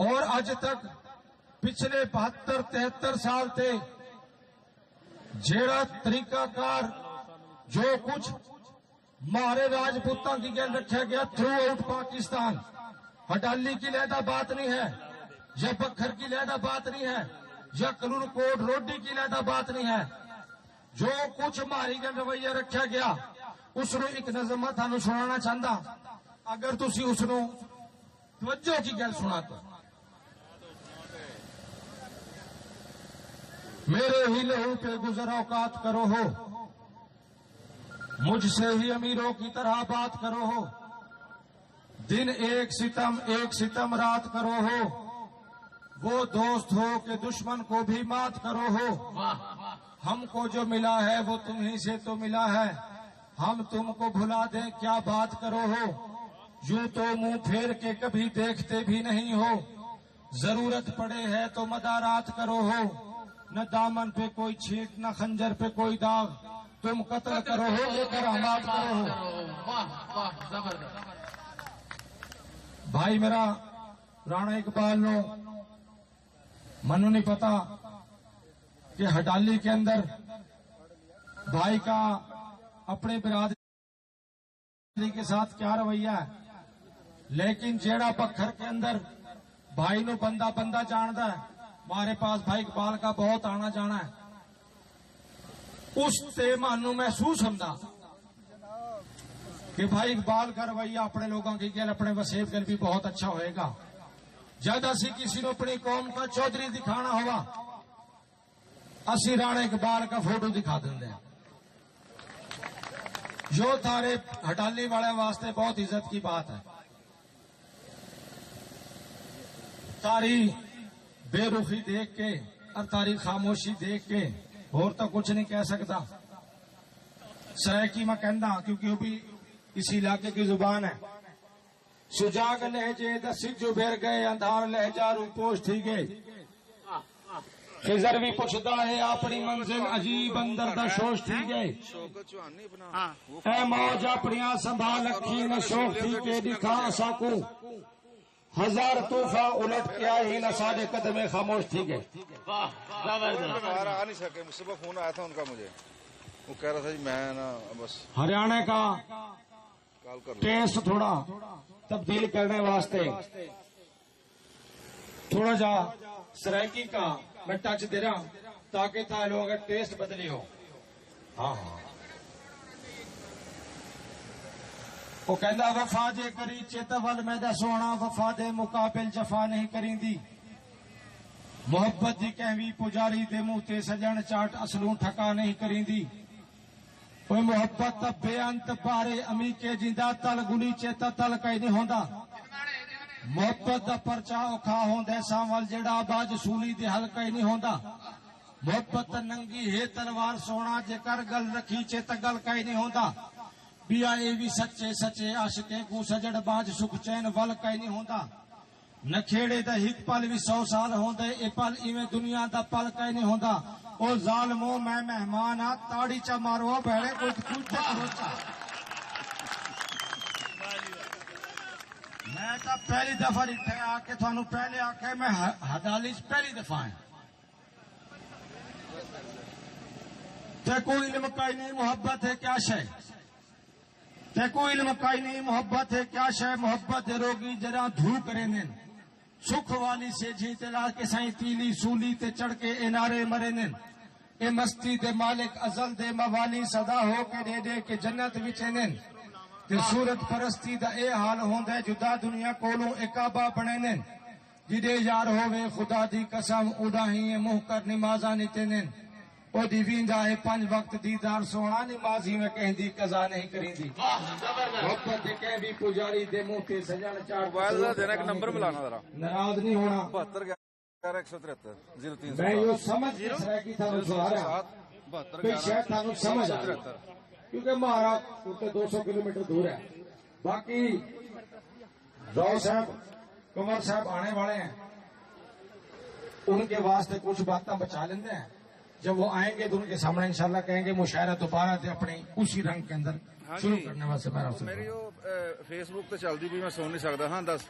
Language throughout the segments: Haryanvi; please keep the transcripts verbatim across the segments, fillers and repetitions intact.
और अज तक पिछले बहत्तर तिहत्तर साल ते जेड़ा तरीकाकार जो कुछ म्हारे राजपूतां की गैल रखा गया throughout Pakistan, हडाली की लैदा बात नहीं है, या बखर की लैदा बात नहीं है, या कलूर कोट रोडी की लैदा बात नहीं है। जो कुछ म्हारी गैल रवैया रखा गया, उसनों एक नज़म मैं थानू सुनाना चाहता। अगर तुसी उसनों तवज्जो की गैल सुना तो, मेरे ही लहू पे गुजर औकात करो हो, मुझसे ही अमीरों की तरह बात करो हो, दिन एक सितम एक सितम रात करो हो, वो दोस्त हो के दुश्मन को भी मात करो हो। हमको जो मिला है वो तुम्ही से तो मिला है, हम तुमको भुला दें क्या बात करो हो, यूं तो मुंह फेर के कभी देखते भी नहीं हो, जरूरत पड़े है तो मदारात करो हो, न दामन पे कोई छींट न खंजर पे कोई दाग, तुम कत्ल करो हो ये करामात करो हो। वाह, वाह, जबरदस्त। भाई मेरा राणा इकबाल नो, मनु नहीं पता कि हडाली के अंदर भाई का अपने बिरादरी के साथ क्या रवैया है, लेकिन जेड़ा बखर के अंदर भाई नु बंदा बंदा जानदा है। हमारे पास भाई इकबाल का बहुत आना जाना है। उस ते मानू महसूस होंदा कि भाई इकबाल का रवैया अपने लोगों की गैल, अपने वसेब गैल भी बहुत अच्छा होएगा। जद असी किसी को अपनी कौम का चौधरी दिखाना होवा, असी राणा इकबाल का फोटो दिखा देंगे। यो थारे हटाली वाले वास्ते बहुत इज्जत की बात है। तारी बेरुखी देख के और तारी खामोशी देख के और तो कुछ नहीं कह सकता। सरायकी मैं कहंदा, क्योंकि वो भी इस इलाके की जुबान है। सुजाग लहजे दा सिज्जू बेर गए, अंधार लहजा रूपोश थी गए। खिजर भी पुछदा है अपनी मंजिल, अजीब अंदर दा शोश थी गए। ए मौज अपनिया संभाल रखी न शोक थी के दिखा साकू। हजार तूफा उलट के आए ही ना सारे कदमे खामोश थी गए। वाह, जबरदस्त। बाहर आ नहीं सके, सुबह फोन आया था उनका मुझे, वो कह रहा था जी मैं ना बस हरियाणा का कॉल कर लो। टेस्ट थोड़ा तब्दील करने वास्ते थोड़ा जा सराइकी का मैं टच दे रहा, ताकि था लोगों का टेस्ट बदले हो। हाँ, हाँ। वो कहंदा, "वफा जे करी चित वल मैं दा सोहना, वफा दे मुकाबिल जफा नहीं करींदी। मोहब्बत दी कहवी पुजारी दे मुंह ते सजन चाट असलू ठका नहीं करींदी।" ओए मोहब्बत दा बेअंत बारे अमीके जिंदा तल गुली चेता तल कई नहीं होंदा। मोहब्बत दा परचा औखा होंदा सांवल जेड़ा आवाज सूली दे हल कई नहीं होंदा। मोहब्बत नंगी है तलवार सोना, जेकर गल रखी चेत गल कई नहीं होंदा। बिया ए भी सच्चे सच्चे आशिकें को सजड़ बाज सुख चैन वल कई नहीं होंदा। नखेड़े दा हिक पल भी सौ साल होंदे, ए पल इवें दुनिया दा पल कई नहीं होंदा। ओ जालमो, मैं मेहमान आ, ताड़ी चा मारो, भैड़े कोई पूछे भरोसा। मैं तो पहली दफा इत्थे आके थानू पहले आके मैं ह-, हदाली च पहली दफा है। ते कोई इल्म कई नहीं, मोहब्बत है क्या शय? ते कोई इल्म कई नहीं, मोहब्बत है क्या शय? मोहब्बत दे रोगी जरा धू करे ने। सुख वाली सेजी ते ला के साईं तीली सूली ते चढ़ के ए नारे मरे ने। ए मस्ती दे मालिक अजल दे मवाली सदा हो के दे दे के जन्नत विच ने। ते सूरत परस्ती दा ए हाल होंदा है, जुदा दुनिया कोलों ए काबा बने ने। जिदे यार होवे खुदा दी कसम, उदा ही ये मुंह कर नमाजा निते ने। ओ दी वींदा है पंज वक्त दीदार सोहना, नमाजी में कहंदी कजा नहीं करींदी। वाह, जबरदस्त। मोहब्बत दे कह भी पुजारी दे मुंह ते सजन चाट मोबाइल दा देना, एक नंबर मिलाना जरा। नाराज नहीं होना। बहत्तर ग्यारह एक सौ तिहत्तर जीरो तीन सौ मैं यो समझ के सराय की थानू सुना रहा। बहत्तर भी शायद थानू समझ आ जाए। क्योंकि महाराज उत्ते दो सौ किलोमीटर दूर है। बाकी राव साहब, कंवर साहब आने वाले हैं, उनके वास्ते कुछ बातें बचा लेते हैं। जब वो आएंगे तो उनके सामने इंशाल्लाह कहेंगे, मुशायरा दोबारा से अपनी उसी रंग के अंदर हाँ शुरू जी। करने वास्ते मैं आपसे मेरी वो, अ, Facebook तो चलती भी, मैं सुन नहीं सकता। हाँ, दस।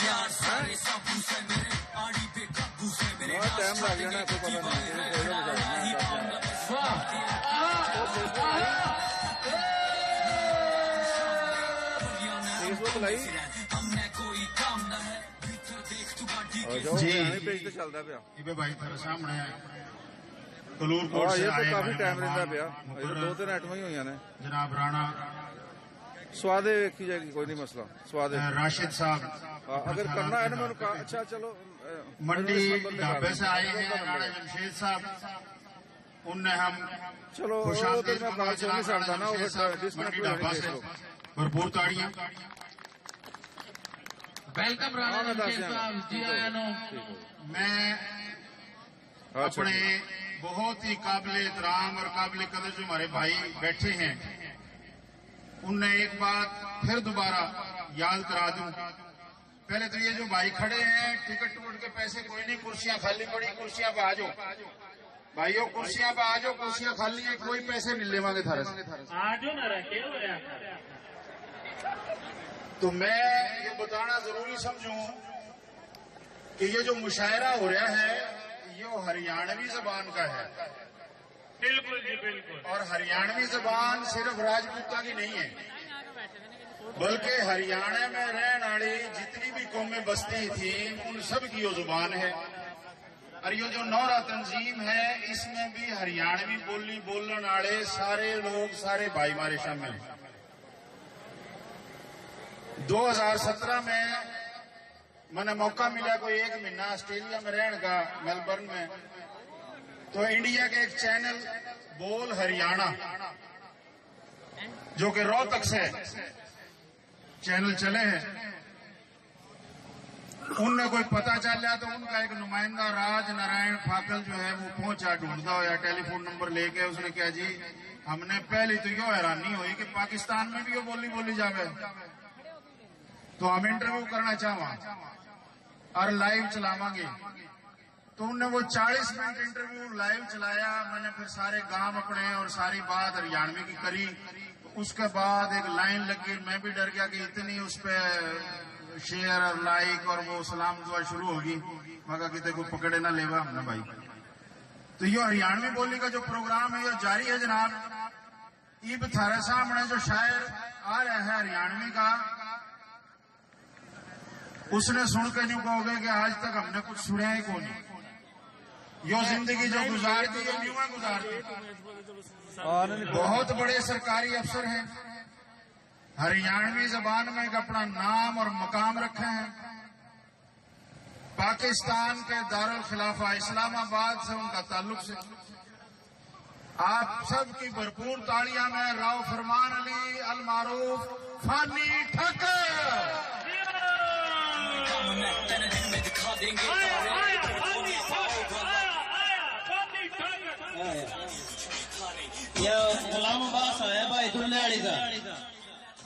यार सारे साबू से मेरे, आड़ी पे काबू से मेरे। हाँ, टाइम लग जाना, कोई पता नहीं, कोई कोई नहीं। वाह। Facebook लाई। हमने कोई काम ना है। और जो जी। हरियाणवी पेज तो चलता पिया। इबे भाई थारे सामने कलूर कोट हाँ, से ये तो आए काफी हमारे टाइम रहता मेहमान पिया। ये तो मुकर्रम दो तीन आइटमां ही हुई ने। जनाब राणा स्वादे वेखी जाएगी, कोई नहीं मसला। स्वादे। अ, राशिद साहब, हाँ, अगर करना है ना, मैंने कहा, अच्छा, चलो, अ, मंडी ढाबे से आए हैं राणा जमशेद साहब, उनने हम चलो, खुश वो तो आमदीद मैं बात सुन नहीं सकता ना, वो मंडी ढाबा से भरपूर ताड़ियां। वेलकम राणा जमशेद साहब, जी आया नो। मैं अपने बहुत ही काबिल एहतराम और काबिल कदर जो हमारे भाई बैठे हैं, उनने एक बात फिर दोबारा याद करा दूं। पहले तो ये जो भाई खड़े हैं, टिकट टुकट के पैसे कोई नहीं, कुर्सियां खाली पड़ी, कुर्सियां पे आ जाओ भाइयों, कुर्सियां पे आ जाओ, कुर्सियां खाली है, कोई पैसे नहीं लेवांगे थारे से। आ जाओ ना रे, क्या हो रहा है? तो मैं ये बताना जरूरी समझूं कि ये जो मुशायरा हो रहा है, ये हरियाणवी जबान का है। बिल्कुल जी, बिल्कुल। और हरियाणवी जबान सिर्फ राजपूतां की नहीं है, बल्कि हरियाणा में रहने वाली जितनी भी कौमें बसती थी, उन सब की यो जुबान है। और ये जो नौरा तंजीम है, इसमें भी हरियाणवी बोली बोलने वाले सारे लोग, सारे भाई हमारे शामिल हैं। दो हज़ार सत्रह में मैंने मौका मिला कोई एक महीना ऑस्ट्रेलिया में रहने का, मेलबर्न में, तो इंडिया के एक चैनल बोल हरियाणा, जो कि रोहतक से चैनल चले हैं, उनने कोई पता चल लिया तो उनका एक नुमाइंदा राज नारायण फाकल जो है वो पहुंचा ढूंढता होया टेलीफोन नंबर लेके। उसने कहा, "जी, हमने पहली तो यो हैरानी हुई कि पाकिस्तान में भी यो बोली बोली जावे।" तो हम इंटरव्यू करना चाहवा और लाइव चलावांगे। तो उनने वो चालीस मिनट इंटरव्यू लाइव चलाया। मैंने फिर सारे गांव अपने और सारी बात हरियाणवी की करी। उसके बाद एक लाइन लगी, मैं भी डर गया कि इतनी उस पे शेयर और लाइक और वो सलाम दुआ शुरू होगी। मैं कहा, "किते कोई पकड़े ना लेवा हमने भाई।" तो यो हरियाणवी बोली का जो प्रोग्राम है, यो जारी है जनाब। इब थारे सामने जो शायर आ रहा है हरियाणवी का, उसने सुन के न्यू कहोगे कि आज तक हमने कुछ सुना ही कोनी। यो जिंदगी जो गुजार दी, यो न्यू है गुजार दी। बहुत बड़े सरकारी अफसर हैं, हरियाणवी जबान में एक अपना नाम और मकाम रखे हैं। पाकिस्तान के दारुल खिलाफा इस्लामाबाद से उनका ताल्लुक से। आप सबकी भरपूर तालियां में राव फरमान अली अल मारूफ फानी ठाकर। या गुलाम अब्बास आया भाई दुल्ले वाली का।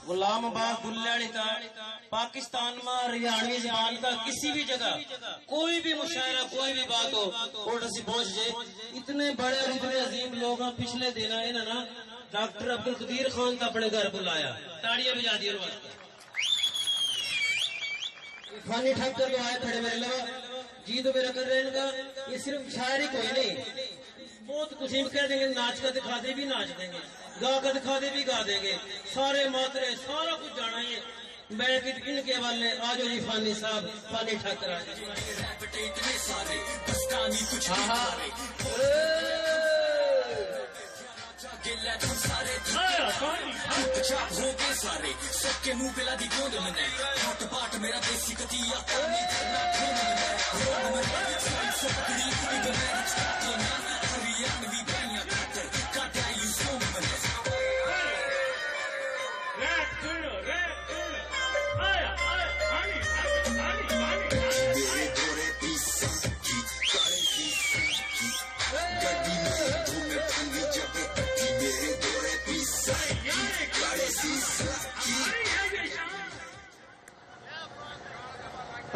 गुलाम अब्बास दुल्ले वाली का। पाकिस्तान में हरियाणवी जबान का किसी भी जगह कोई भी मुशायरा, कोई भी बात हो, कोर्ट से पहुंच जाए। इतने बड़े और इतने अजीम लोग हैं। पिछले दिन आए ना, ना डॉक्टर अब्दुल कदीर खान का अपने घर बुलाया, ताड़ियां बजा दी उनके वास्ते। फानी ठाकर तो आए खड़े मेरे लगा, जी तो मेरा कर रहे इनका। ये सिर्फ शायरी कोई नहीं, बहुत कुछ इनको कह देंगे, नाच का दिखा दे भी नाच देंगे, गा का दिखा दे भी गा देंगे, सारे मात्रे सारा कुछ जाना है। मैं कि इनके हवाले आ जाओ जी फानी साहब, फानी ठाकर आ जाओ। हाँ, हाँ।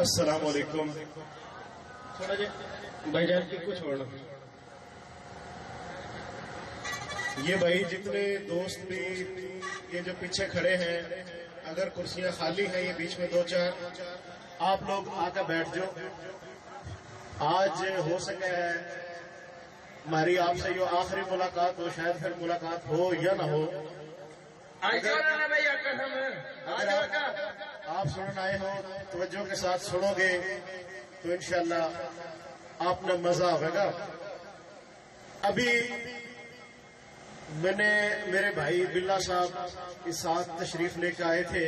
अस्सलाम वालेकुम। थोड़ा जे भाईजान की कुछ होना। ये भाई जितने दोस्त भी ये जो पीछे खड़े हैं, अगर कुर्सियां खाली हैं, ये बीच में दो चार, आप लोग आकर बैठ जाओ। आज हो सके है हमारी आपसे यो आखिरी मुलाकात हो, शायद फिर मुलाकात हो या ना हो। अगर आप सुनने आए हो, तवज्जो के साथ सुनोगे तो इंशाल्लाह आपने मजा आवेगा। अभी मैंने, मेरे भाई बिल्ला साहब इस साथ तशरीफ लेकर आए थे,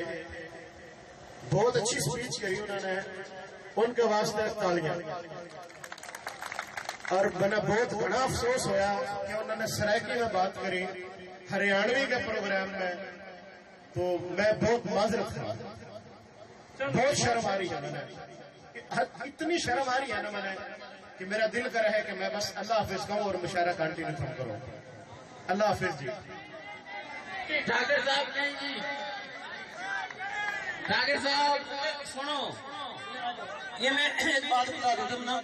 बहुत अच्छी स्पीच करी उन्होंने, उनके वास्ते तालियां। और मैंने बहुत बड़ा अफसोस होया कि उन्होंने सराइकी में बात करी, हरियाणवी के प्रोग्राम में, तो मैं बहुत माजरत था, बहुत शर्म आ रही है मैंने, इतनी शर्म आ रही है ना मैंने कि मेरा दिल कर है कि मैं बस अल्लाह हाफिज कहूँ और मुशायरा कंटिन्यू तुम करो। अल्लाह हाफिज जी। ठाकर साहब नहीं जी, ठाकर साहब सुनो, ये मैं एक बात बता दूं तुम ना,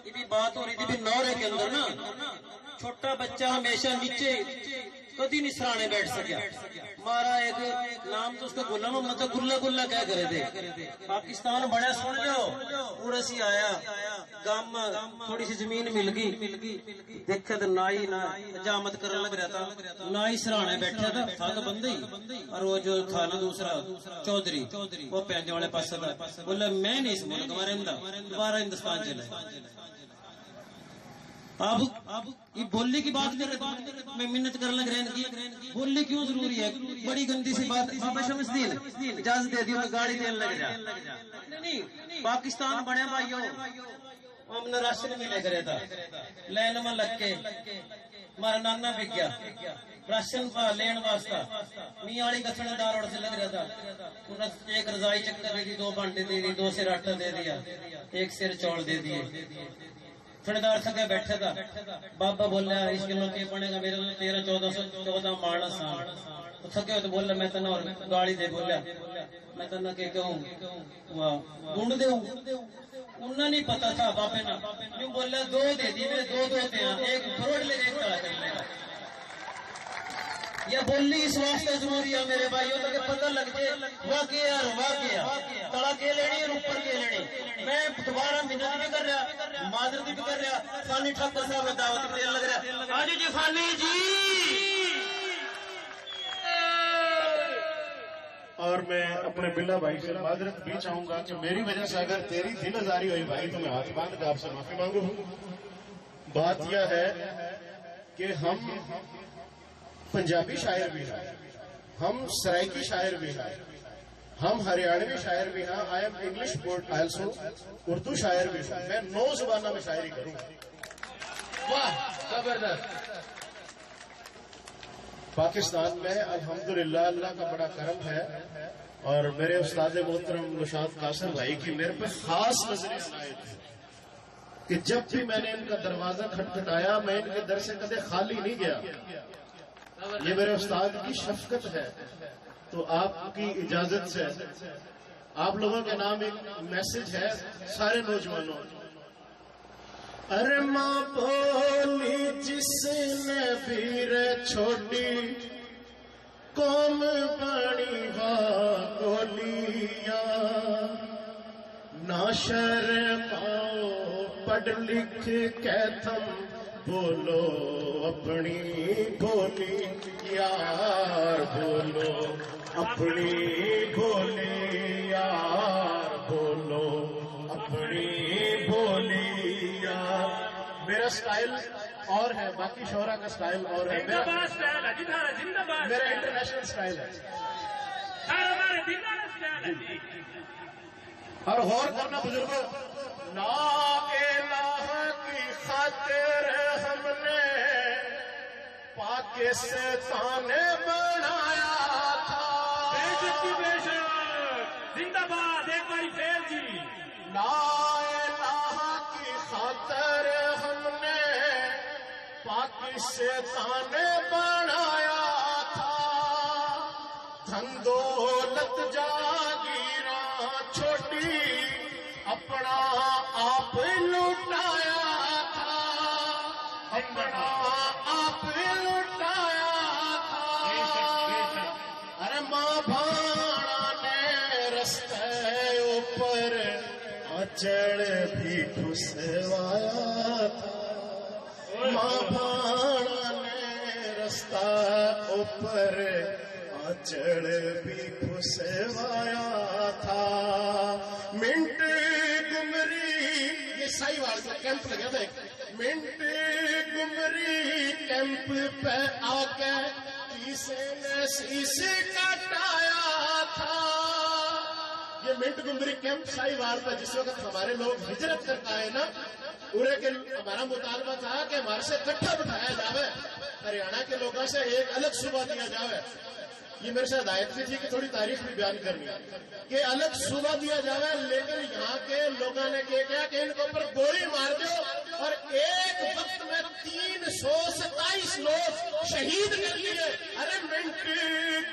ये भी बात हो रही थी भी नौरे के अंदर ना, छोटा बच्चा हमेशा नीचे, कदी नहीं सराहने बैठ सका। मारा एक नाम तो उसका गुलाम, मैं तो गुल्ला गुल्ला क्या करे थे। पाकिस्तान बड़ा सुन लो, पूरा सी आया गाम में, थोड़ी सी जमीन मिल गई, देखे तो नाई ना हजामत करने लग रहा था, नाई सराहने बैठा था, था तो बंदा ही, और वो जो था ना दूसरा चौधरी, वो पैंदे वाले पास था, बोले मैं नहीं इस मुल्क में रहंदा, दोबारा हिंदुस्तान चले। अब, अब ये बोली की बात कर, मैं मिन्नत करने लग रहे हैं इनकी, बोली क्यों जरूरी है? बड़ी गंदी सी बात। बाबा शमसदीन, इजाजत दे दियो, मैं गाली देने लग रहा। नहीं, पाकिस्तान बने भाइयों, हमने राशन मिले करे था, लाइन में लग के, हमारा नाना बिक गया, राशन पा लेन वास्ता, मियाँ वाली का थानेदार और से लग रहा था, उन्हें एक रजाई चक्कर दे दी, दो भांडे दे दी, दो सिर आटा दे दिया, एक सिर चौल दे दिए। थानेदार थके बैठे था, बाबा बोला, "इस गल्ला के बनेगा, मेरे तो तेरह चौदह सौ, चौदह माणस हैं।" तो थके हुए तो बोला, "मैं तन्ने और गाली दे बोला, मैं तन्ने के कहूँ, वाह, गुंड देऊँ।" उन्हें नहीं पता था बाबे ना, यूं बोला, "दो दे दी, मेरे दो दो थे, एक फरोड़ लेगा, एक तला कर लेगा।" यह बोली इस वास्ते जरूरी है मेरे भाइयों, ताकि पता लग जाए वाह के यार, वाह के यार, तला के लेनी और ऊपर के लेनी। मैं दोबारा मिन्नत भी कर रहा, माजरत भी कर रहा, सानी ठाकुर साहब ने दावत भी देने लग रहा। आजू जी सानी जी। और मैं अपने बिल्ला भाई से माजरत भी चाहूंगा कि मेरी वजह से अगर तेरी दिल आजारी हुई भाई, तो मैं हाथ बांध के आपसे माफी मांगू हूँ। बात यह है कि हम पंजाबी शायर भी हैं, हम सराइकी शायर भी हैं, हम हरियाणवी शायर भी हैं। I am English poet also, Urdu शायर भी हूँ, मैं नौ जुबाना में शायरी करूँ। वाह, जबरदस्त। पाकिस्तान में अल्हम्दुलिल्लाह अल्लाह का बड़ा करम है और मेरे उस्ताद मोहतरम नौशाद कासिम भाई की मेरे पे खास नजर इनायत है कि जब भी मैंने इनका दरवाजा खटखटाया, मैं इनके दर से कदे खाली नहीं गया। ये मेरे उस्ताद की शफकत है। तो आपकी इजाजत से आप लोगों के नाम एक मैसेज है सारे नौजवानों। अरे माँ बोली जिसने वीर छोड़ी, कौम बनी वा गोलियां। ना शर्माओ पढ़ लिख के थम, बोलो अपनी बोली यार, बोलो अपनी बोली यार, बोलो अपनी बोली यार। मेरा स्टाइल और है, बाकी शोरा का स्टाइल और है। मेरा, जिंदाबाद स्टाइल है जी, थारा जिंदाबाद मेरा स्टाइल है। इंटरनेशनल स्टाइल है। थारा हमारे दिल वाला स्टाइल है जी। और गौर करना बुजुर्गों, ला इलाहा की खातिर हमने पाकिस्तान बनाया था। बेशक जी, बेशक। जिंदाबाद, एक बारी फिर जी। ला इलाहा की खातिर हमने पाकिस्तान बनाया था। धन दौलत जागीरां छोड़ी, अपना आप लुटाया था, अपना आप लुटाया था। अरे माँ भाणा चढ़ भी ठुसवाया था। माँ भाणा ने रास्ता ऊपर आंचल भी खुसवाया था। मिंट गुमरी, ये साहिवाल का कैंप लगा था एक। मिंट गुमरी कैंप पे आके किसी ने शीश कटाया था। ये मिंट गुमरी कैंप साहिवाल था, जिस वक्त हमारे लोग हिजरत करके आए ना, उरे के हमारा मुतालबा था कि हमारे से इकट्ठा बिठाया जावे, हरियाणा के लोगों से एक अलग सूबा दिया जावे। ये मेरे से हदायत भी थी कि थोड़ी तारीख भी बयान करनी है कि अलग सूबा दिया जावे, लेकिन यहाँ के लोगों ने क्या किया कि इनके ऊपर गोली मार दो और एक वक्त में तीन सौ सताईस लोग शहीद कर दिए। अरे मिंट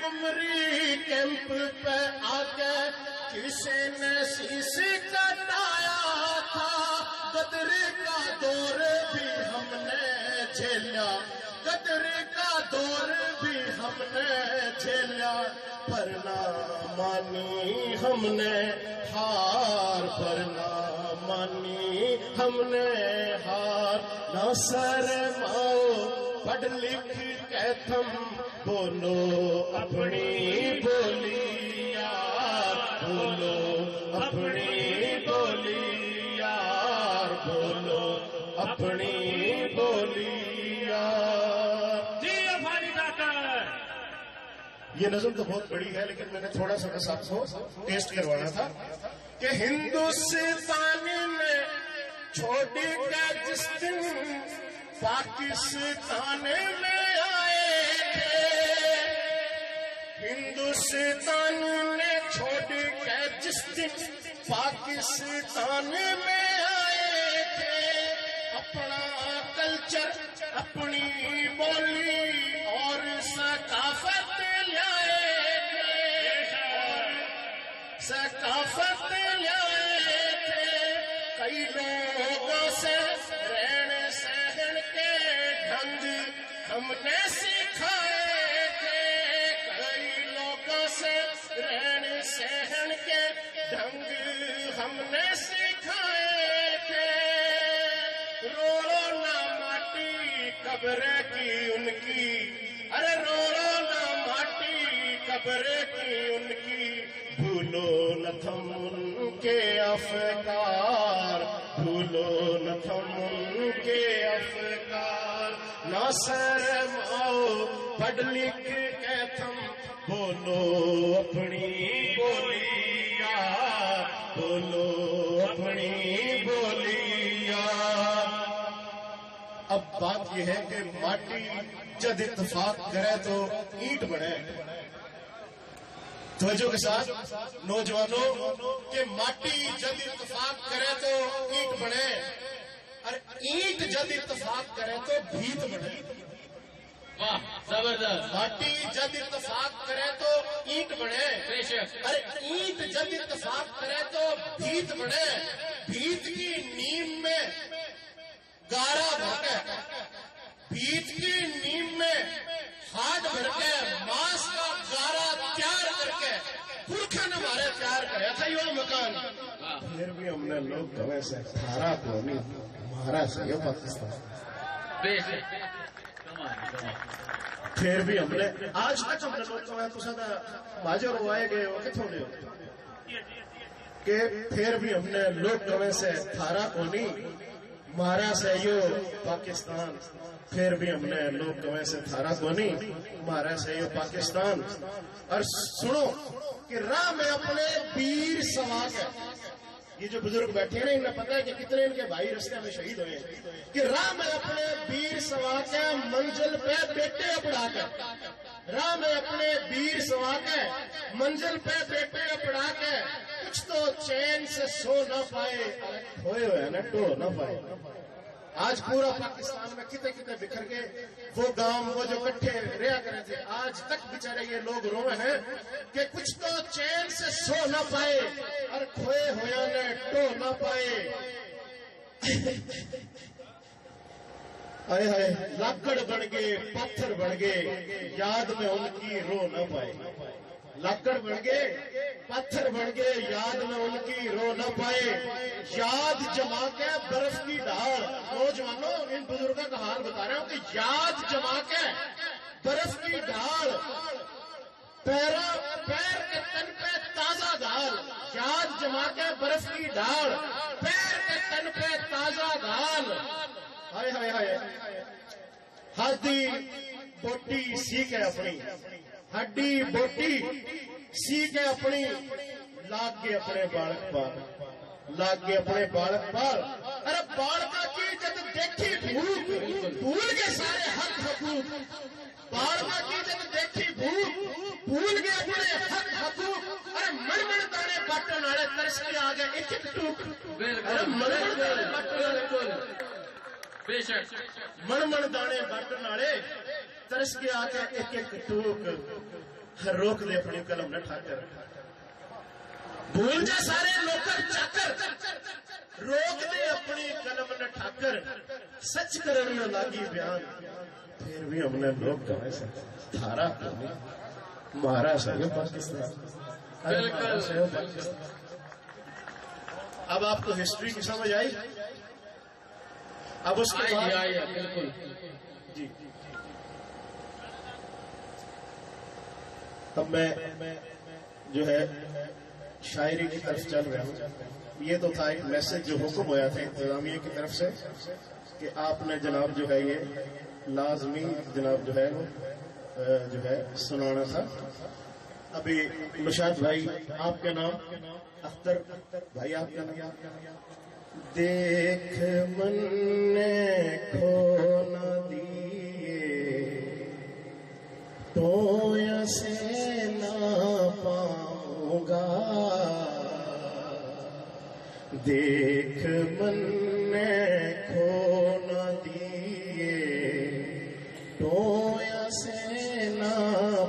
गुमरी कैंप पे आके किसी ने शीश कटाया था। गदर का दौर भी हमने झेला, गदर का दौर भी हमने झेला, पर ना मानी हमने हार, पर ना मानी हमने हार। ना शर्माओ पढ़ लिख के थम बोलो अपनी बोली यार, बोलो अपनी बोली यार, बोलो अपनी बोली यार। जी अफानी ताकत। ये नज़म तो बहुत बड़ी है, लेकिन मैंने थोड़ा सा बस आपको टेस्ट करवाना था कि हिंदुस्तान में छोड़ के जिस दिन पाकिस्तान में आए थे, हिंदुस्तान में छोड़ के जिस दिन पाकिस्तान में आए थे, अपना कल्चर, अपनी बोली और सकाफत ल्याए थे, सकाफत ल्याए थे। कई लोगों से रहन सहन के ढंग हमने सिखाए थे, कई लोगों से रहन सहन के ढंग हमने सिखाए थे। रोलो ना माटी कब्र की उनकी, अरे रोलो ना माटी कब्र की उनकी, भूलो न थम उनके अफकार, भूलो न थम उनके अफकार। ना शर्माओ पढ़ लिख के थम बोलो अपनी बोली यार, बोलो अपनी बोली यार। अब बात यह है कि माटी जद इत्तेफाक करे तो ईंट बने। तवज्जो के साथ नौजवानों, के माटी जद इत्तेफाक करे तो ईंट बने, और ईंट जद इत्तेफाक करे तो भीत बने। वाह, जबरदस्त। माटी जद इत्तेफाक करे तो ईंट बने, बेशक। अरे ईंट जद इत्तेफाक करे तो भीत बने, भीत की नींव में गारा भर के, भीत की नींव में खाद भर के, मांस का गारा तैयार करके पुरखा ने म्हारे तैयार करया था यो मकान। फिर भी हमने लोग कहे से थारा कोनी, म्हारा से यो पाकिस्तान। बेशक। कमाल, कमाल। फिर भी हमने, आज तक हमने लोग कहे, तुसा तो माजर हो आए गए हो, कितों ने हो? के फिर भी हमने लोग कहे से थारा कोनी, म्हारा से यो पाकिस्तान। फिर भी हमने लोग कहे से थारा कोनी, म्हारा से यो पाकिस्तान। और सुनो कि राह में अपने वीर सवा के, ये जो बुजुर्ग बैठे हैं ना, इन्हें पता है कि कितने इनके भाई रास्ते में शहीद हुए हैं, कि राह में अपने वीर सवा के, मंजिल पे बेटे अपड़ा के, राह में अपने वीर सवा के, मंजिल पे बेटे अपड़ा के, कुछ तो चैन से सो ना पाए, खोए हुए ना टो ना पाए। आज पूरा पाकिस्तान में किते किते बिखर के वो गांव, वो जो इकट्ठे रहा करे थे, आज तक बेचारे ये लोग रोए हैं कि कुछ तो चैन से सो ना पाए और खोए हुए ने टो ना पाए। हाय हाय, लाकड़ बन गए, पत्थर बन गए, याद में उनकी रो ना पाए। लकड़ बन गए, पत्थर बन गए, याद में उनकी रो न पाए। याद जमा के बर्फ की ढाल। नौजवानों, इन बुजुर्गों का हाल बता रहा हूँ कि याद जमा के बर्फ की ढाल, पैरा पैर के तन पे ताजा घाल। याद जमा के बर्फ की ढाल, पैर के तन पे ताजा घाल। हाय हाय हाय। हड्डी बोटी सी के अपनी, हड्डी बोटी सी के अपनी, लाग के अपने बालक पाल, लाग के अपने बालक पाल। अरे बालका की जद देखी भूख, भूल के सारे हक हकूक। बालका की जद देखी भूख, भूल के अपने हक हकूक। अरे मण मण दाने बाटण आले, तरस के आ गए एक एक टूक। अरे मण मण दाने बाटण आले, बेशक। मण मण दाने बाटण आले, तरस के आके एक एक टूक। हर रोक दे अपनी कलम न ठाकर, भूल जा सारे नौकर चाकर। रोक दे अपनी कलम न ठाकर, सच करण में लागी बयान। फिर भी हमने लोग कहे से, थारा कोनी, म्हारा से यो पाकिस्तान। अरे बिल्कुल। म्हारा से यो पाकिस्तान। अब आपको हिस्ट्री की समझ आई? अब उसके आई, बाद आई, बिल्कुल। जी। अब मैं जो है शायरी की तरफ चल रहा हूँ। ये तो था एक मैसेज जो हुक्म होया था इंतजामिया की तरफ से कि आपने जनाब जो है ये लाजमी जनाब जो है वो, अ, जो है सुनाना था। अभी मुशाद भाई आपका नाम, अख्तर भाई आपका नाम। देख मन्ने खो न दिए, टोया से ना पाऊंगा। देख मन्ने खो न दिए, टोया से ना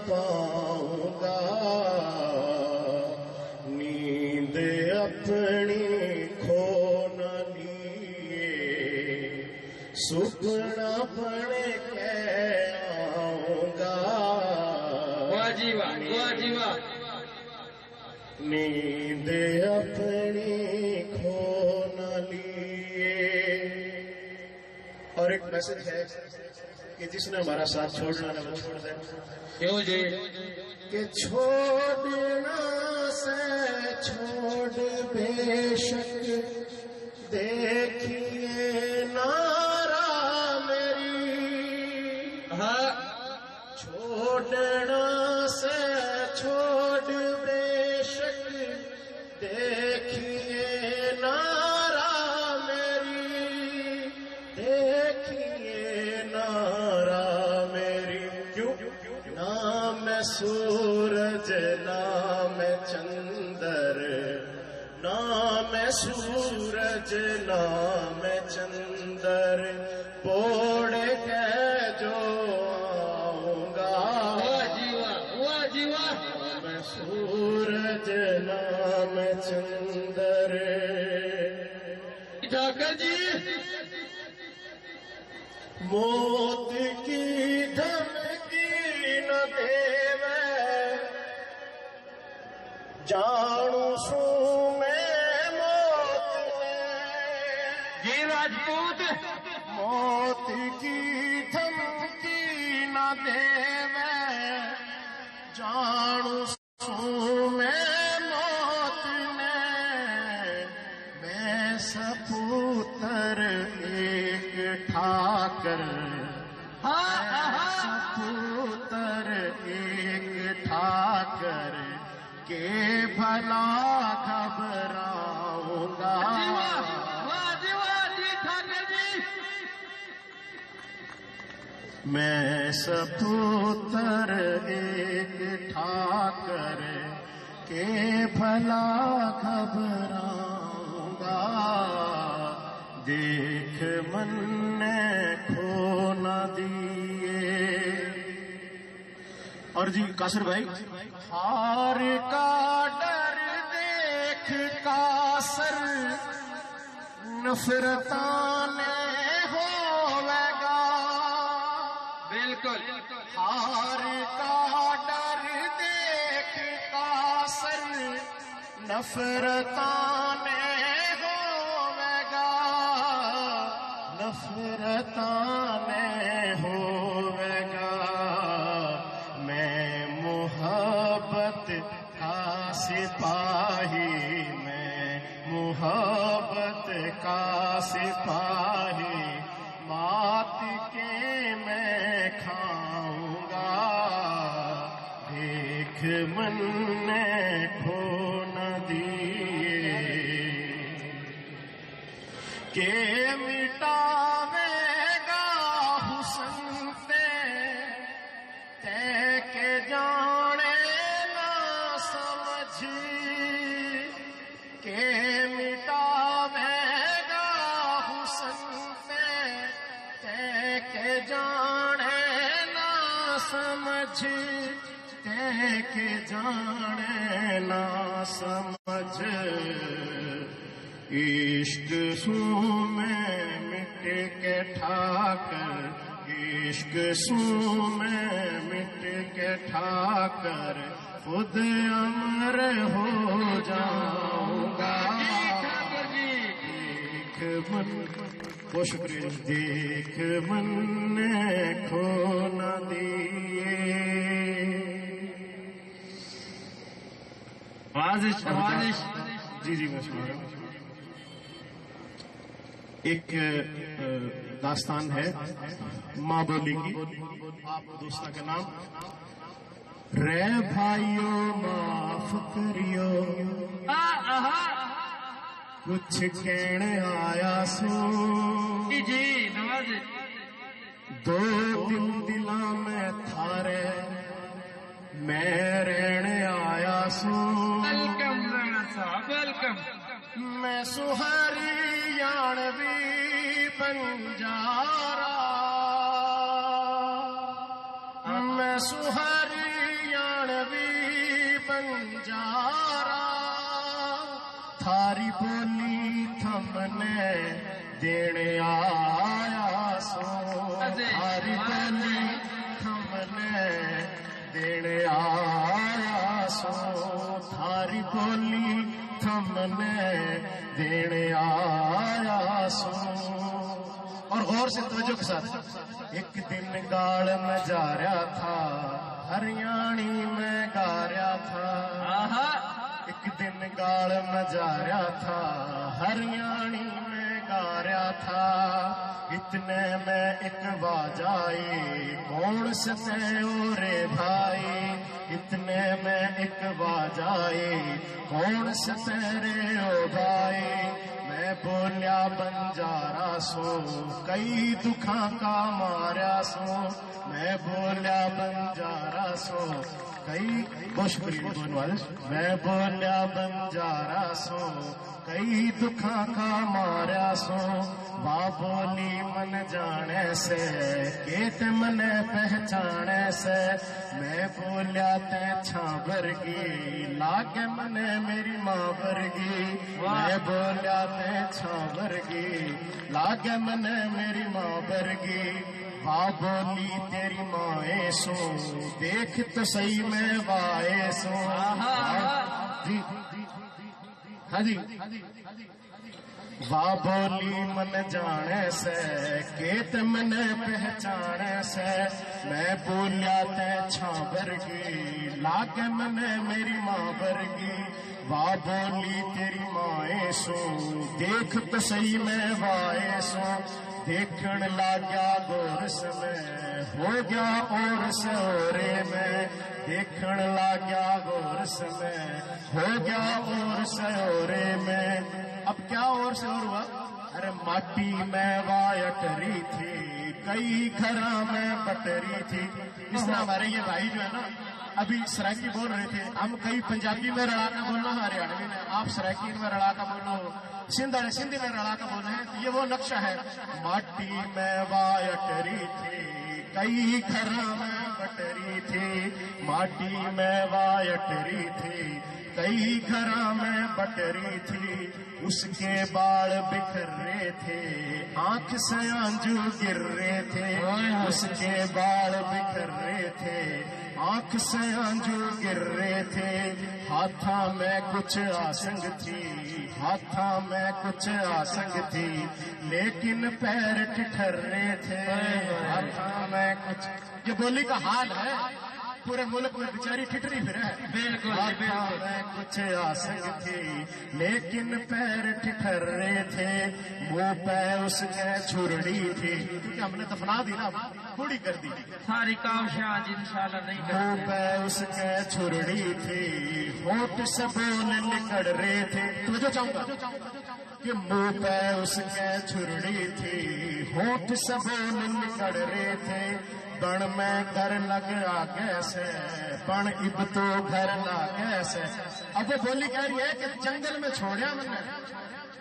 पाऊंगा। नींद अपनी खो न लिए, सुपना बन के आऊंगा। वाह जी वाह, वाह जी वाह। नींद अपनी खो न लिए। और एक मैसेज है कि जिसने हमारा साथ छोड़ना ना, वो छोड़ दे। क्यों जी? कि छोड़ना से छोड़ बेशक, देखिए नारा मेरी। हाँ। छोड़ना से छोड़ बेशक, देखिए नारा मेरी, देखिए नारा मेरी। क्यों? ना मैं सूरज ना मैं चंदर, ना मैं सूरज ना मैं चंदर, बोड़ के जो आऊंगा। वाह जी वाह, वाह जी वाह। ना मैं सूरज ना मैं चंदर। ठाकर जी। मौत की धमकी न देवे, जानू सूं मैं मौत ने। जी राजपूत। मौत की धमकी न देवे, जानू सूं मैं मौत ने, मैं सपूतर एक ठाकर, हाँ, हाँ, हाँ। सपूतर एक ठाकर के भला घबराऊंगा। जी वाह, वाह जी वाह जी ठाकर जी। मैं सपूतर एक ठाकर के भला घबराऊंगा, देख मन्ने खो न दिए। और जी कासर भाई, हार का डर देख कासर नफरतां ने होवेगा। बिल्कुल। हार का डर देख नफरतां ने होवेगा, नफरतां ने होवेगा। मैं मोहब्बत का सिपाही, मैं मोहब्बत का सिपाही, मात के मैं खाऊंगा। देख मन्ने खो न दिए, के मिटावेगा हुस्न ते, ते के जाने ना समझ, के मिटावेगा हुस्न ते, ते के जाने ना समझ, ते के जाने ना समझ। इश्क सूं मैं मिट के ठाकर, इश्क सूं मैं मिट के ठाकर, खुद अमर हो जाऊंगा। जी, ठाकुर जी। देख मन, बहुत शुक्रिया। देख मन्ने खो न दिए। आवाज, आवाज। जी, जी, मैं सुना रहा हूँ। एक, अ, दास्तान है माँ बोली की, आप दोस्तों के नाम। रे भाइयो, माफ करियो, आ, आहा। कुछ कहने आया सो। जी, जी, नवाज। दो दिन दिला में थारे मैं रहने आया सो। Welcome राणा साहब, welcome। मैं सू हरियाणवी बंजारा, मैं सू हरियाणवी बंजारा, थारी बोली थमने देने आया सो। अरे थारी वाह। बोली थमने देने आया सो, थारी बोली थमने देने आया सो। और गौर से, तवज्जो के साथ, एक दिन गाल में जा रहा था, हरियाणी में गा रहा था। आहा। एक दिन गाल में जा रहा था, हरियाणी में गा रहा था। इतने में एक आवाज आई, कौन से थे ओ रे भाई? इतने में एक आवाज आई, कौन से थे रे ओ भाई? मैं बोल्या बंजारा सो, कई दुखा का मारा सो। मैं बोल्या बंजारा सो, कई, बहुत शुक्रिया, धन्यवाद। मैं बोल्या बंजारा सो, कई दुखा का मारा सो। वा बोली मन जाने से, के ते मने पहचाने से। मैं बोल्या ते छां वर्गी, लागे मने मेरी माँ वर्गी। वाह। मैं बोल्या ते छां वर्गी, लागे मने मेरी माँ वर्गी। वा बोली तेरी माए सो, देख तो सही मैं वाए सो। आहा। जी, हाँ जी। वा बोली मन जाने से, के ते मने पहचाने से। मैं बोल्या ते छां वर्गी, लागे मने मेरी माँ वर्गी। वा बोली तेरी माए सो, देख तो सही मैं वाए सो। देखण लाग्या गौर से मैं, हो गया और से और मैं। देखण लाग्या गौर से मैं, हो गया और से और मैं। अब क्या और से और हुआ? अरे माटी में वा अटरी थी, कई घरा में बटरी थी। इस तरह हमारे ये भाई जो है ना, अभी सराइकी बोल रहे थे, हम कई पंजाबी में रला के बोलना है हरियाणवी ने, आप सराइकी में रला के बोलो, सिंध वाले सिंधी में रला के बोले हैं, तो ये वो नक्शा है। माटी में वा अटरी थी, कई घरा में बटरी थी। माटी में वा अटरी थी, कई घरा में बटरी थी। उसके बाल बिखर रहे थे, आंख से आंजू गिर रहे थे। उसके बाल बिखर रहे थे, आंख से आंजू गिर रहे थे, हाथा में कुछ आसंग थी, हाथा में कुछ आसंग थी, लेकिन पैर ठिठर रहे थे। हाथा में कुछ, ये बोली का हाल है, पूरे मुल्क में बेचारी ठिठरी फिरे। बिल्कुल जी, हाथा बिल्कुल। में कुछ आसंग थी, लेकिन पैर ठिठर रहे थे। मुंह पे उसके छुरड़ी थी, क्योंकि हमने दफना दी ना, बूढ़ी कर दी। सारी काविशां आज इंशाल्लाह नहीं मुंह करते। पे उसके छुरड़ी थी, होठ से बोल निकल रहे थे। तवज्जो चाहूंगा कि मुंह पे उसके छुरड़ी थी, होठ से बोल निकल रहे थे। बन में घर लग आगे से, बन इब तो घर लागे से। अब वो बोली कह रही है कि जंगल में छोड़या मैंने,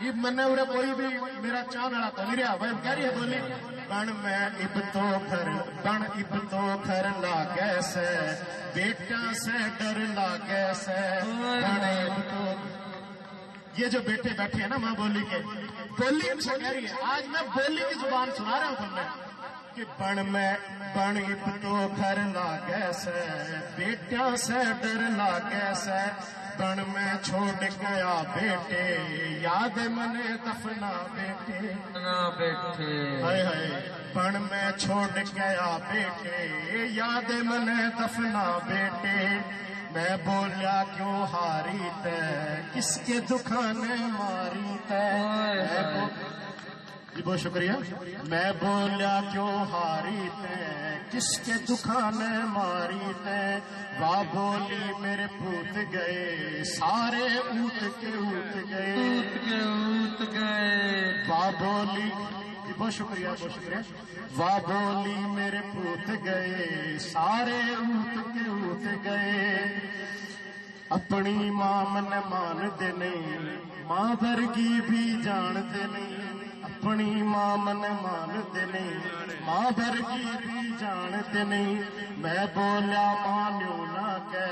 इब मन्ने उरे कोई भी मेरा चाहने वाला तो नहीं रहा। भाई कह रही है बोली, बन में इब तो घर, बन इब तो घर लागे से, बेटा से डर लागे से। बन इब तो, ये जो बेटे बैठे हैं ना माँ बोली के, बोली इनसे कह रही है, आज मैं बोली की जुबान सुना रहा हूँ तुमने। कि बन में, बन इब तो घर लागे से, बेटियां से डर लागे से। बन में छोड़ गया बेटे, याद मने दफना बेटे। ना बेटे। हाय हाय, बन में छोड़ गया बेटे, याद मने दफना बेटे। मैं बोलिया क्यों हारी तै, किसके दुखाने मारी तै। हाय मैं हाय। बो-, जी, बहुत शुक्रिया। मैं बोलिया क्यों हारी तै, किसके दुखाने मारी तै। वाह बोली मेरे पूत गए, सारे ऊत के ऊत गए। ऊत के ऊत गए। वाह बोली, जी, बहुत शुक्रिया, बहुत शुक्रिया। वाह बोली मेरे पूत गए, सारे ऊत के ऊत गए। अपनी माँ मन मानते नहीं, माँ वर्गी भी जानते नहीं। अपनी माँ मन मानते नहीं, माँ वर्गी भी जानते नहीं। मैं बोलिया मान्यो ना कह,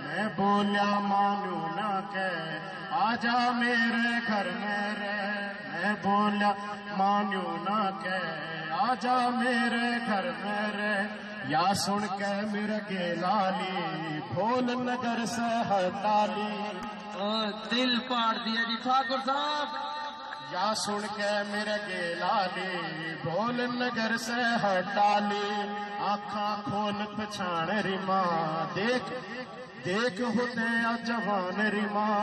मैं बोलिया मान्यो ना कह, आजा मेरे घर में रह। मैं बोलिया मान्यो ना कह, आजा मेरे घर में रह। या सुन के मेरा गेलाली, भोल नगर से हड़ताली। ओ, दिल पाड़ दिया जी ठाकुर साहब। या सुन के मेरा गेलाली, भोल नगर से हड़ताली। आँखां खोल पछाण री माँ, देख देख होते आ जवान री माँ,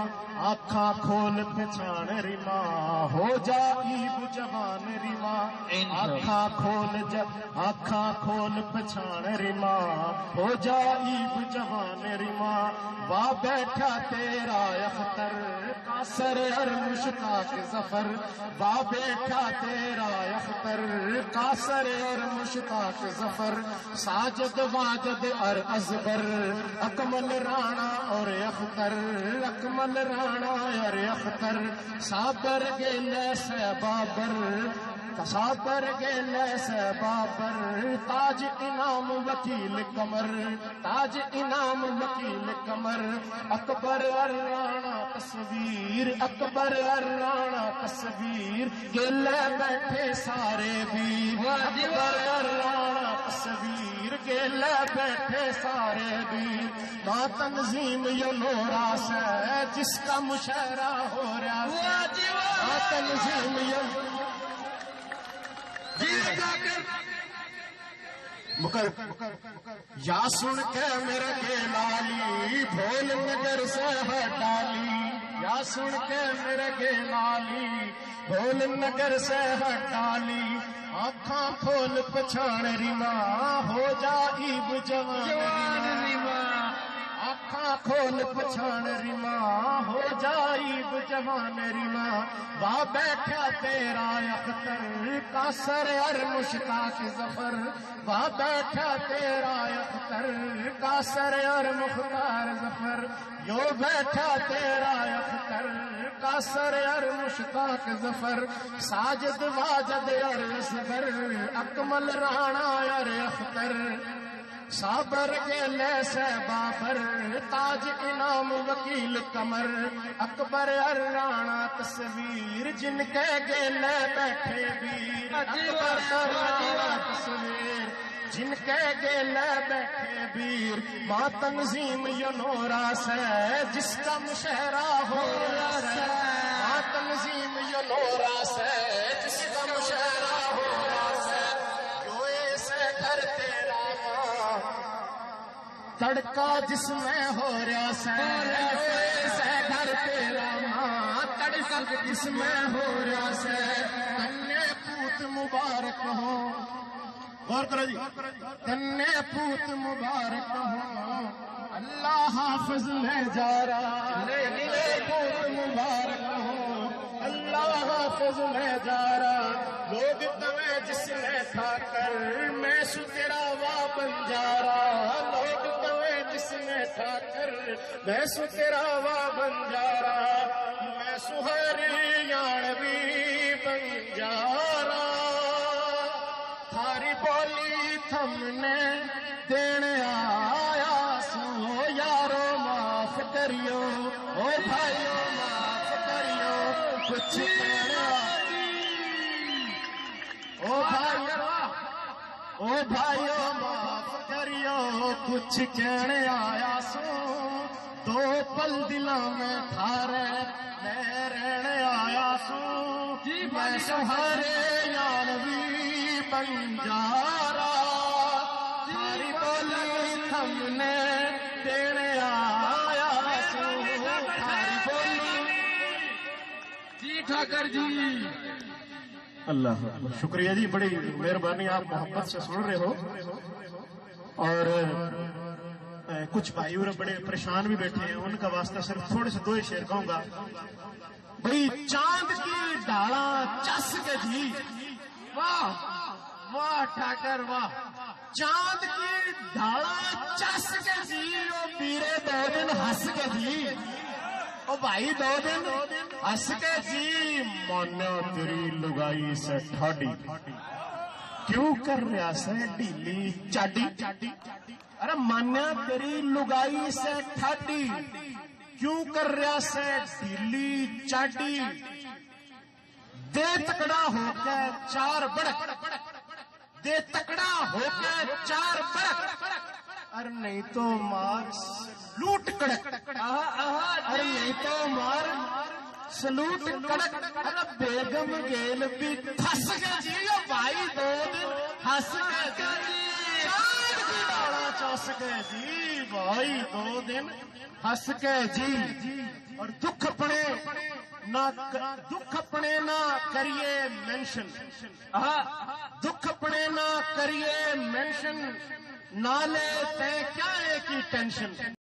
आँखां खोल पछाण री माँ, हो जा ईब जवान री माँ। इंशाल्लाह। आँखां खोल ज-, आँखां खोल पछाण री माँ, हो जा ईब जवान री माँ। वाह बैठा तेरा अख्तर, कासर अर मुश्ताक जफर। वाह बैठा तेरा अख्तर, कासर अर मुश्ताक जफर। साजिद वाजिद और अजबर, अकमल राणा और अख्तर, अकमल राणा और अख्तर। साबर गेले से बाबर, साबर गेले से बाबर, ताज इनाम वकील कमर, ताज इनाम वकील कमर। अकबर और राणा तस्वीर, अकबर और राणा तस्वीर, गेले बैठे सारे वीर। वाह जी वाह। अकबर और राणा तस्वीर, गेले बैठे सारे वीर। माँ तंजीम यो नोरा से जिसका मुशायरा हो रहा है। वाह जी वाह। माँ तंजीम यो जी जाकर मुकर, मुकर, मुकर। या सुन के मेरे गेलाली, भोल नगर से हड़ताली। या सुन के मेरे गेलाली, भोल नगर से हड़ताली। आँखां खोल पछाण री माँ, हो जा ईब जवान री माँ। आँखां खोल पछाण री माँ, हो जा ईब जवान री माँ। वाह बैठा तेरा अख्तर, कासर अर मुश्ताक जफर। वाह बैठा तेरा अख्तर, कासर अर मुख्तार जफर। यो बैठा तेरा अख्तर, कासर अर मुश्ताक जफर। साजिद वाजिद अर असगर, अकमल राणा अर अख्तर। साबर गेले से बाबर, ताज इनाम वकील कमर। अकबर अर राणा तस्वीर, जिनके गेले बैठे वीर। अकबर अर राणा तस्वीर, जिनके गेले बैठे वीर, माँ तंजीम यो नोरा सै, जिसका मुशहरा हो रहा सै। माँ तंजीम यो नोरा सै, जिसका मुशहरा हो रहा सै। यो ऐसे घर तेरा माँ, तड़का जिसमें हो रहा सै। यो ऐसे घर तेरा माँ, तड़का जिसमें हो रहा सै। कन्या पूत मुबारक हो। गौर करो जी। तन्ने पूत मुबारक हो, अल्लाह हाफिज ले जा रहा। तन्ने पूत मुबारक हो, अल्लाह हाफिज ले जा रहा। लोग तवे जिसने ठाकर, मैं सु तेरा वा बंजारा। लोग तवे जिसने ठाकर, मैं सु तेरा वा बंजारा। मैं सु हरियाणवी बंजारा। थारी बोली थमने देने आया सू, यारो माफ करियो, ओ भाइयों माफ करियो, कुछ कहना। ओ भाइयों, ओ भाइयों माफ करियो, कुछ कहने आया सू। दो पल दिला में थारे मैं रहने आया सू। जी, मैं बाजी सु हरियाणवी बंजारा। थारी बोली थमने देने आया सू। थारी बोली। जी ठाकर जी। अल्लाह अकबर। शुक्रिया जी, बड़ी मेहरबानी, आप मोहब्बत से सुन रहे हो। और अ, कुछ भाई और बड़े परेशान भी बैठे हैं, उनका वास्ता सिर्फ थोड़े से दो ही शेर कहूंगा। भाई, चांद की ढाला चस के जी। वाह, वाह ठाकर वाह। चांद की ढाला चस के जी, ओ पीरे दो दिन हंस के जी। ओ भाई, दो दिन हंस के जी। मान्या तेरी लुगाई से ठाडी, क्यों कर रहा से ढीली चाडी? अरे मान्या तेरी लुगाई से ठाडी, क्यों कर रहा से ढीली चाडी? दे तकड़ा होके चार बड़क, दे तकड़ा होके चार बड़क, अरे नहीं तो मार सलूट कड़क। आहा, आहा, अरे नहीं तो मार सलूट कड़क। अरे बेगम गेल भी फंस गए जी, ओ भाई दो दिन हंस गए जी। चांद की डाला चस गए जी, भाई दो दिन हंस के जी। और दुख अपने ना क-, दुख अपने ना करिए मेंशन। हाँ, दुख अपने ना करिए मेंशन, ना ले तै क्या है की टेंशन।